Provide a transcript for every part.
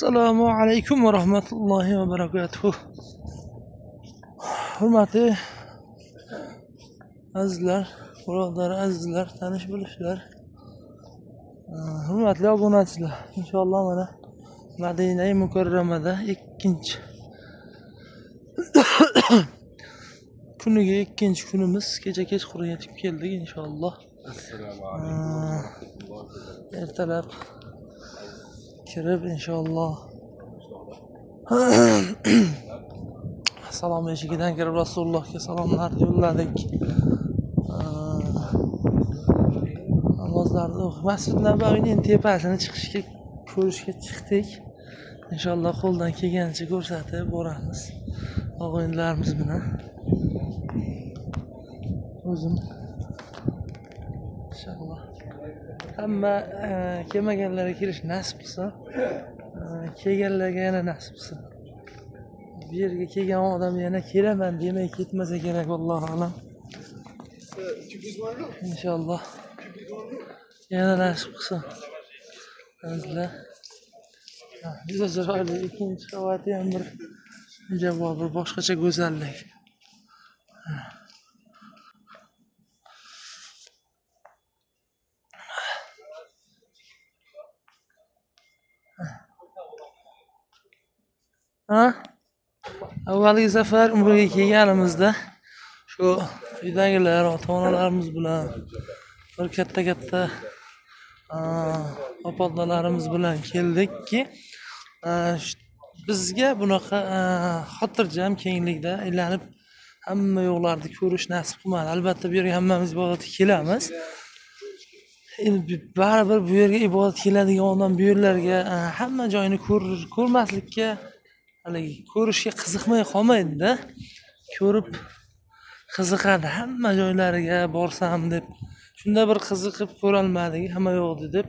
Assalomu alaykum va rahmatullohi va barakatuh. Hurmatli azizlar, birodar azizlar, tanish bilishlar, hurmatli obunachilar, inshaalloh mana Madinai Mukarramada ikkinchi kuniga ikkinchi kunimiz, kecha kechqurun yetib keldik inshaalloh. Assalomu alaykum va rahmatullohi va barakatuh. Ertalab kirib inshaalloh salom eshigidan kirib Rasulullohga salomlar yo'lladik. Namozlarni o'qib Masjid Nabaviyning tepasini chiqishga ko'rishga chiqdik. Inshaalloh qo'ldan kelgancha ko'rsatib boramiz og'aynilarimiz bilan. O'zim inshaalloh hamma kelmaganlarga kelish nasib qilsin, kelganlarga yana nasib qilsin. Bu yerga kelgan odam yana kelaman demay ketmasa kerak, allohu alam. Inshaalloh yana nasib qilsin. Azizlar, juda chiroyli ikkinchi qavati ham bir javob, bir boshqacha go'zallik. Ha? Avvalgi safar umraga kelganimizda shu uydagilar, ota-onalarimiz bilan bir katta-katta opa-dadalarimiz bilan keldikki, bizga bunaqa xotirjam kenglikda aylanib hamma yo'llarni ko'rish nasib qilmadi. Albatta bu yerga hammamiz ibodatga kelamiz. Endi baribir bu yerga ibodat keladigan odam bu yerlarga hamma joyini ko'rmaslikka, haligi ko'rishga qiziqmay qolmaydi-da. Ko'rib qiziqadi, hamma joylariga borsam deb. Shunda bir qiziqib ko'rolmadik, hamma yo'qdi deb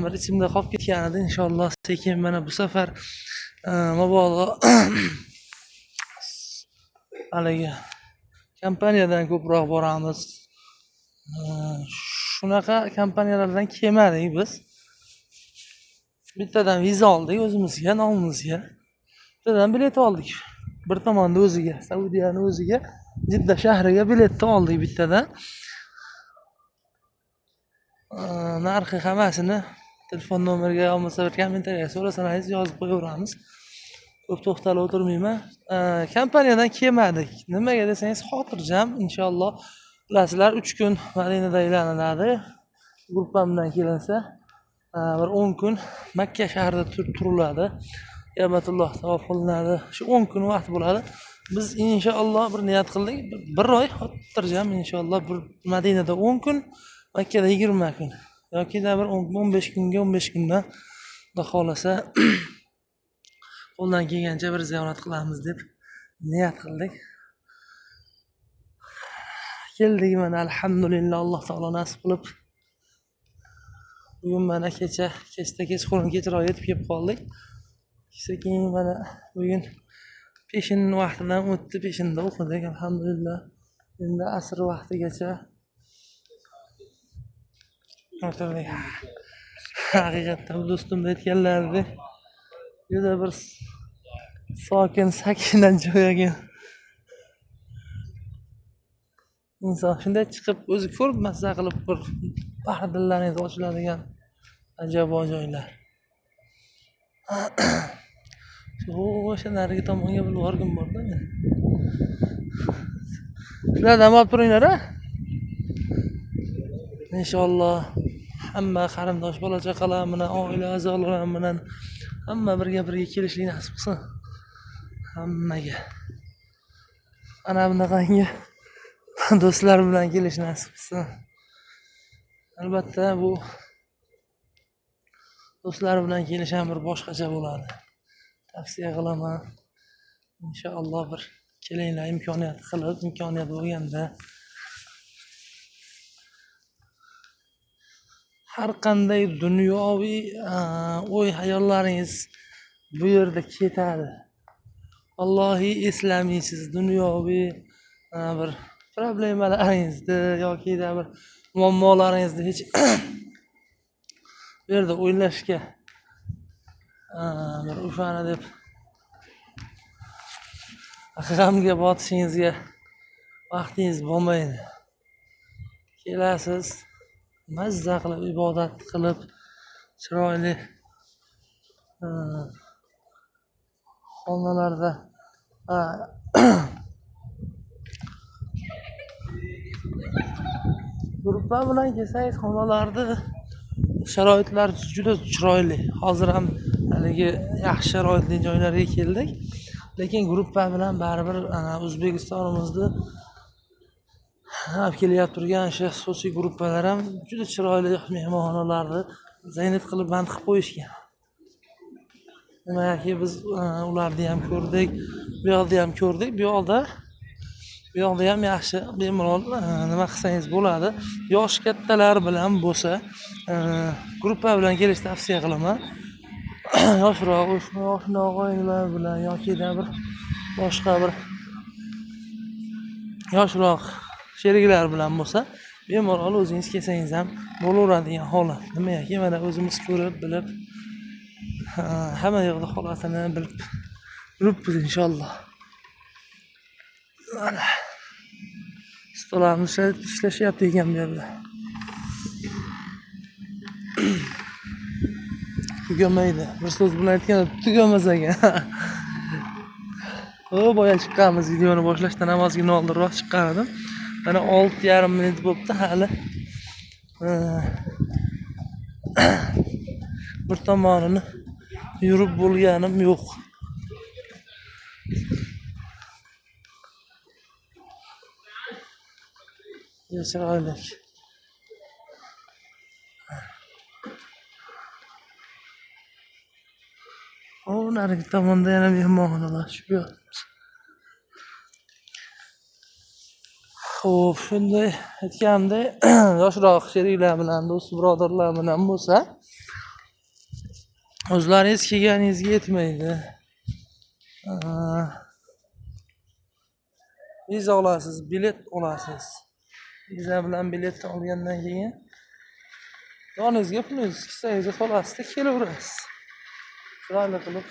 bir ichimda qolib ketgan edi. Inshaalloh sekin mana bu safar mabodo haligi kompaniyadan ko'proq boramiz. Shunaqa kompaniyalardan kelmadik biz. Bittadan viza oldik o'zimizga, nomimizga. Bittadan bilet oldik. Bir tomonda o'ziga, Saudiyani o'ziga, Jidda shahriga biletni oldik bittadan. Narxi hammasini telefon nomeriga olmasa bir kommentariyaga so'rasangiz yozib qo'yaveramiz. Ko'p to'xtalib o'tirmayman. Kompaniyadan kelmadik. Nimaga desangiz xotirjam inshaalloh. Bilasizlar, 3 kun Madinada aylaniladi. Gruppa bilan kelinsa, bir 10 kun Makka shahrida turiladi. Kabatulloh tavof qilinadi. Shu 10 kun vaqt bo'ladi. Biz inshaalloh bir niyat qildik. Bir oy xotirjam inshaalloh bir Madinada 10 kun, Makkada 20 kun yoki da bir 15 kunga 15 kundan Xudo xohlasa qo'ldan kelgancha bir ziyorat qilamiz deb niyat qildik. Keldik mana alhamdulillah, Alloh taolo nasib qilib bugun mana kecha kechda kechqurun kechroq yetib kelib qoldik. Sekin mana bugun peshin vaqtidan o'tdi, peshinda o'qidik alhamdulillah. Endi asr vaqtigacha o'tirdik. Haqiqatdan do'stim aytganlaridek juda bir sokin, sakina joy ekan. Inson shunday chiqib o'zi ko'rib mazza qilib bir bahri dillaringiz ochiladigan ajabo joylar. Shu o'sha narigi tomonga bir borgim borda men. Sizlar dam olib turinglar a. Inshaalloh hamma qarindosh bola chaqalar bilan, oila a'zolari bilan hamma birga birga kelishlik nasib qilsin hammaga. Ana bunaqangi do'stlar bilan kelish nasib qilsin. Albatta bu do'stlar bilan kelish ham bir boshqacha bo'ladi. Tavsiya qilaman. Inshaalloh bir kelinglar imkoniyat qilib, imkoniyat bo'lganda har qanday dunyoviy o'y hayollaringiz bu yerda ketadi. Allohi eslamaysiz dunyoviy bir problemalaringizni yoki da bir muammolaringizni hech bu yerda o'ylashga Bir o'shani deb g'amga botishingizga vaqtingiz bo'lmaydi. Kelasiz, mazza qilib ibodat qilib, chiroyli xonalarda guruhlar bilan kelsangiz xonalarda sharoitlar juda chiroyli. Hozir ham haligi yaxshi sharoitli joylarga keldik. Lekin gruppa bilan baribir O'zbekistonimizni olib kelyapti turgan o'sha xususiy gruppalar ham juda chiroyli mehmonxonalarni zaynat qilib band qilib qo'yishgan. Nimaki biz ularni ham ko'rdik, bu yoqda ham ko'rdik. Bu yoqda ham yaxshi, bemalol nima qilsangiz bo'ladi. Yosh kattalar bilan bo'lsa, gruppa bilan kelishni tavsiya qilaman. Yoshroq, og'aynilar bilan yoki da bir boshqa bir yoshroq sheriklar bilan bo'lsa, bemalol o'zingiz kelsangiz ham bo'laveradigan holat. Nimaki mana o'zimiz ko'rib, bilib, hamma yoqda holatini bilib yuribmiz inshaalloh. Mana stollarimiz ishlashyapti ekan bu yerda. Tugamaydi. Bir so'z bilan aytganda tugamas ekan. Boya chiqqanmiz, videoni boshlashdan namozga oldinroq chiqqan edim. Mana 6,5 minut bo'libdi hali. Bir tomonini yurib bo'lganim yo'q. Chiroyli. O narigi tomonda yana mehmonxonalar shu yoqda. Xo'p, shunday aytganimdek, yoshroq sheriklar bilan, do'st birodarlar bilan bo'lsa, o'zlaringiz kelganingizga yetmaydi. Viza olasiz, bilet olasiz. Viza bilan bilet olgandan keyin yoningizga pulingizni kissangizga solasizda kelaverasiz. Chiroyli qilib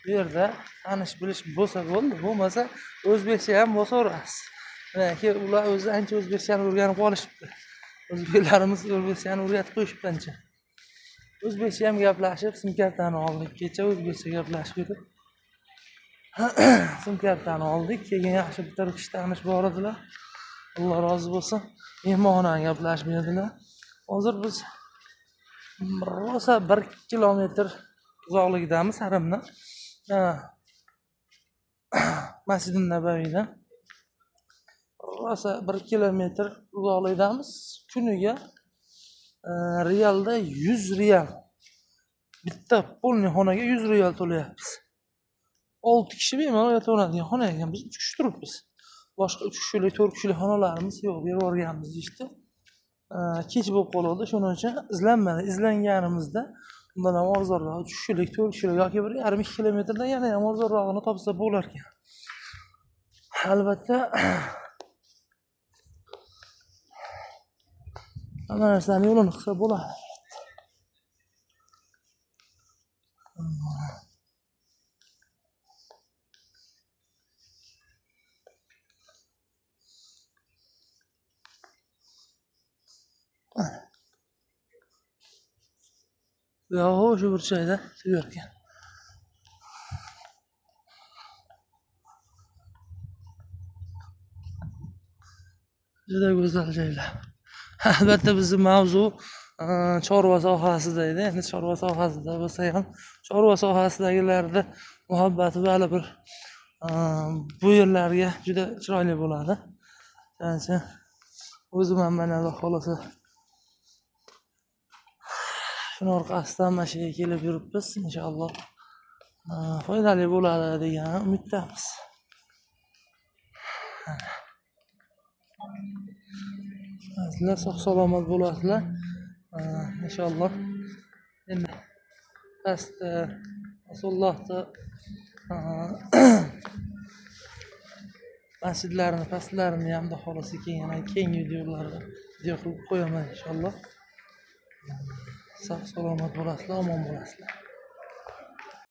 bu yerda tanish bilish bo'lsa bo'ldi, bo'lmasa o'zbekcha ham bosaverasiz. Manaki ular o'zi ancha o'zbekchani o'rganib qolishibdi. O'zbeklarimiz o'zbekchani o'rgatib qo'yishibdi ancha. O'zbekcha ham gaplashib, sim kartani oldik. Kecha o'zbekcha gaplashib yurib, sim kartani oldik. Keyin yaxshi bitta kishi tanish bor edilar. Alloh rozi bo'lsin. Mehmonxonani gaplashib berdilar. Hozir biz rosa 1 kilometr uzoqlikdamiz haramdan. Masjid Nabaviydan. Rosa 1 kilometr uzoqlikdamiz. Kuniga realda 100 real. Bitta polniy xonaga 100 real to'layapmiz. 6 kishi bemalol yotaveradigan xona ekan. Biz 3 kishi turibmiz. Boshqa 3 kishilik, 4 kishilik xonalarimiz yo'q, berib yuborganmiz deyishdi. Kech bo'lib qoldi, shuning uchun izlanmadi. Izlanganimizda undan ham arzonroq 3 kishilik, 4 kishilik yoki 1,5-2 kilometrdan yana ham arzonrog'ini topsa bo'lar ekan. Albatta hamma narsani yo'lini qilsa bo'ladi. Yo'q, shu burchakda tugar ekan. Juda go'zal joylar. Albatta bizni mavzu chorva sohasida edi. Endi chorva sohasida bo'lsa ham chorva sohasidagilarni muhabbati baribir bu yerlarga juda chiroyli bo'ladi. Shuning uchun o'zim ham mana Alloh xohlasa shuni orqasidan mana shu yerga kelib yuribmiz. Inshaalloh foydali bo'ladi degan umiddamiz. Sizlar sog' salomat bo'lasizlar. Inshaalloh endi pastda Rasulullohni masjidlarini pastlarini ham xudo xohlasa keyin yana keyingi videolarda video qilib qo'yaman inshaalloh. Sog' salomat bo'lasizlar, omon bo'lasizlar.